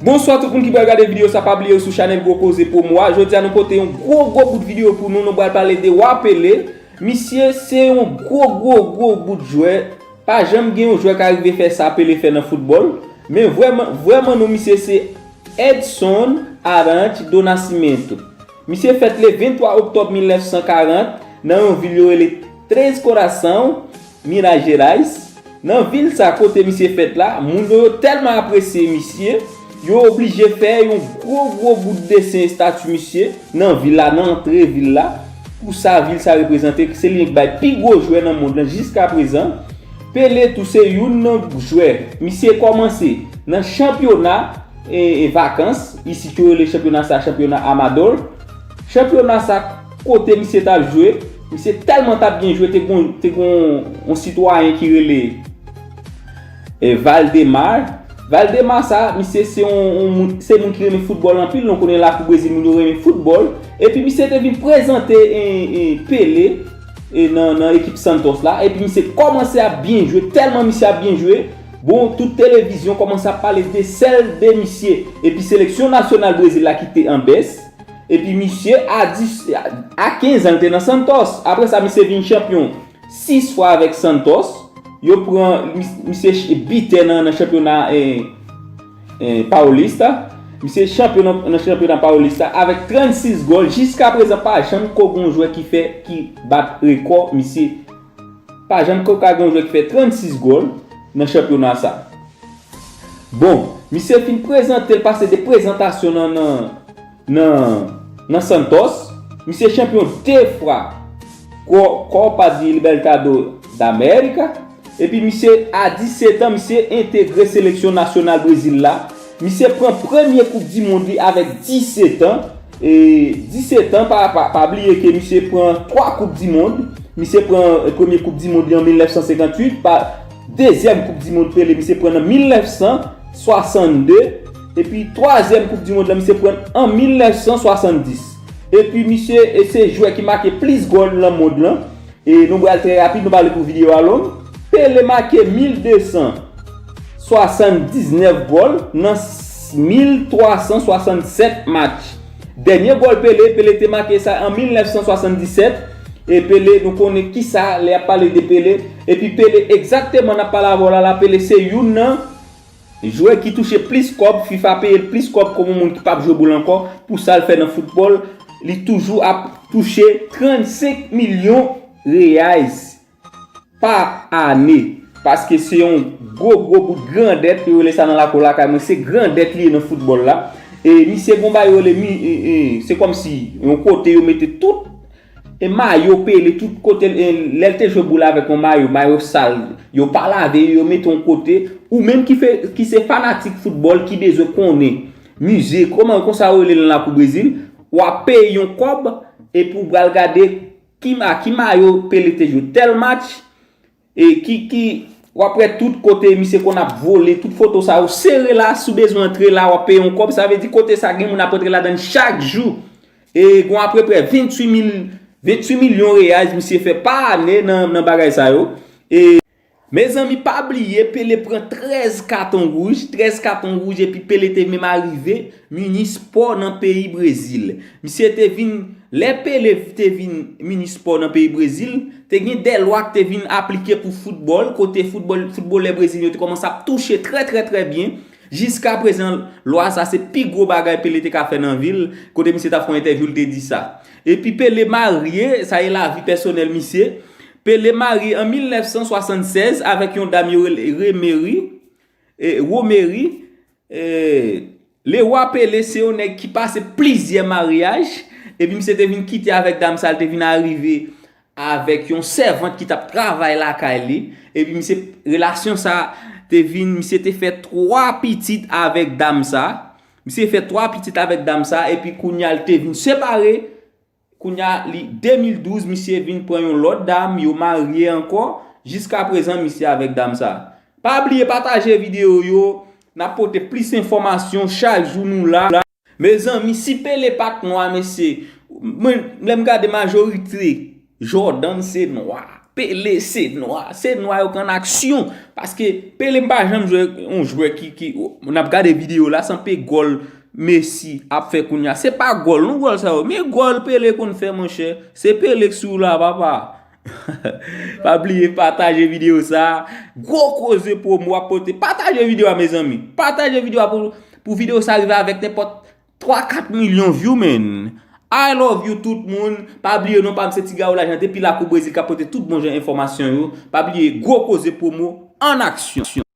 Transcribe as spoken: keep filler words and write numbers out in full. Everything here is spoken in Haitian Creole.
Bonswa tout moun ki pral gade videyo sa, pa bliye w sou chanèl Gwo Koze Promo a. Jodi a nou pote yon gwo gwo bout videyo pou nou, nou pral pale de Wa Pele. Misye se yon gwo gwo gwo bout jwè. Pa janm gen yon jwè ka rive fè sa Pele fè nan foutbòl. Men vrèman, vrèman non misye se Edson Arantes do Nascimento. Misye fèt le venntwa oktòb mil nèf san karant nan yon vil yo rele Três Coração, Minas Gerais. Nan vil sa kote misye fèt la, moun yo, yo tèlman apresye misye, yo oblije fè yon gwo gwo bout desen estati misye nan vil la, nan antre vil la, pou sa vil sa reprezante, se li menm ki bay pi gwo jwè nan mond lan jiska prezan. Pele tou se youn nan jwè. Misye kòmanse nan chanpyona e, e vakans, isit yo rele chanpyona sa chanpyona Amador. Chanpyona sa kote misye t ap jwe, misye tèlman t ap byen jwe, te gon, te gon yon sitwayen ki rele e, Valdemar. Valdemar sa, misye se yon, yon moun, se moun ki renmen foutbòl anpil, nou konnen lakou Brezil moun yo renmen foutbòl. Epi misye te vin prezante e, e, Pele e, nan, nan ekip Santos la. Epi misye kòmanse ap byen jwe, tèlman misye ap byen jwe, bon, tout televizyon kòmanse ap pale de sèl de misye. Epi seleksyon nasyonal Brezil la ki te an bès. Epi misye a dis, a kenz an, li te nan Santos. Apre sa, misye vin chanpyon sis fwa avèk Santos. Yo pran mis- misye ch- bitè nan, nan chanpyona e, e, Paulista. Misye chanpyon nan, nan chanpyona Paulista avèk trannsis gòl. Jiska prezan, pa janm ko gen yon jwè ki fè, ki bat rekò misye. Pa janm ko ka gen yon jwè ki fè trannsis gòl nan chanpyona sa. Bon, misye fin prezante, l pase de prezantasyon nan, nan, nan, nan Santos. Misye chanpyon de fwa Ko- Copa de Libertador da América. Epi misye a disèt an, misye entegre seleksyon nasyonal Brezil la. Misye pran premye koup di mond li avèk disèt an. E disèt an, pa, pa, pa bliye ke misye pran twa koup di mond. Misye pran e, premye koup di mond li an mil nèf san senkantuit, pa dezyèm koup di mond Pele, misye pran an mil nèf san swasann de, epi twazyèm koup di mond la, misye pran an mil nèf san swasanndis. Epi misye e se jwè ki make plis gòl nan mond lan. E nou pral trè rapid, nou pale pou videyo a long. Pele make mil de san swasanndiznèf gòl nan mil twa san swasannsèt match. Dènye gòl Pele, Pele te make sa an mil nèf san swasanndisèt. E Pele, nou konnen kisa, lè y ap pale de Pele. Epi Pele, egzakteman, n ap pale avè w la, la, Pele se youn nan jwè ki touche plis kòb, fifa peye l plis kòb kòm yon moun ki p ap jwe boul ankò, pou sa l fè nan foutbòl, li toujou ap touche trannsenk milyon reais pa ane. Paske se yon gwo, gwo bout grandèt, yo rele sa nan lakou lakay mwen, se grandèt li ye nan foutbòl la. E misye gon bagay yo rele mi, e, e, se kòmsi yon kote yo mete tout e mayo Pele, tout kote, e, lè l te jwe boul avèk yon mayo, mayo sal, yo pa lave, yo mete yon kote. Ou menm ki fè, ki se fanatik foutbòl, ki bezwen konnen mize, kòman, konsa yo rele l nan lakou Brezil, w ap peye yon kòb, epi w pral gade ki ma, ki mayo Pele te jwe tèl match, e ki, ki, w ap wè tout kote misye konn ap vole, tout foto sa yo sere la, si w bezwen antre la, w ap peye yon kòb, sa vle di kote sa gen moun ap antre ladan l chak jou. E gon apeprè venntuit mil, venntuit milyon reais misye fè pa ane nan, nan bagay sa yo. E mezanmi, pa bliye, Pele pran trèz katon wouj, trèz katon wouj, epi Pele te menm arive mini spò nan peyi Brezil. Misye te vin, lè Pele te vin mini spò nan peyi Brezil, te gen de lwa ki te vin aplike pou foutbòl, kote foutbòl, foutbolè brezilyen yo te kòmanse ap touche trè, trè, trè byen. Jiska prezan, lwa sa se pi gwo bagay Pele te ka fè nan vi l, kote misye t ap fè yon entèvyou, l te di sa. Epi Pele marye, sa e lavi pèsonèl misye. Pele marye an mil nèf san swasannsèz avèk yon dam yo rele Remery, e, Romery, e, Lewa Pele se yon nèg ki pase plizyè maryaj, epi misye te vin kite avèk dam sa, l te vin arive avèk yon sèvant ki t ap travay lakay li, epi misye, relasyon sa te vin, misye te fè twa pitit avèk dam sa, misye fè twa pitit avèk dam sa, epi kounye a l te vin separe, kounye a li, de mil douz, misye vin pran yon lòt dam, yo marye ankò, jiska prezan misye avèk dam sa. Pa bliye pataje videyo yo, n ap pote plis enfòmasyon chak jou nou la. Mezanmi, si Pele pa t nwa, mesye, mwen, lè m gade majorite, Jordan se nwa. Pele se nwa, se nwa yo k an aksyon. Paske Pele m pa janm jwe yon jwè ki, ki, n ap gade videyo la, se yon pe gòl Messi ap fè kounye a. Se pa gòl, non, gòl sa yo. Men gòl Pele konn fè, monchè. Se Pele k sou la, papa. Pa bliye pataje videyo sa. Gwo koze pwomo ap pote. Pataje videyo a, mezanmi. Pataje videyo a pou, pou videyo sa rive avèk nenpòt twa kat milyon view, man. I love you, tout moun. Pa bliye non pa m se Ti Gawo Lajan depi lakou Brezil k ap pote tout bon jan enfòmasyon yo. Pa bliye gwo koze pwomo an aksyon.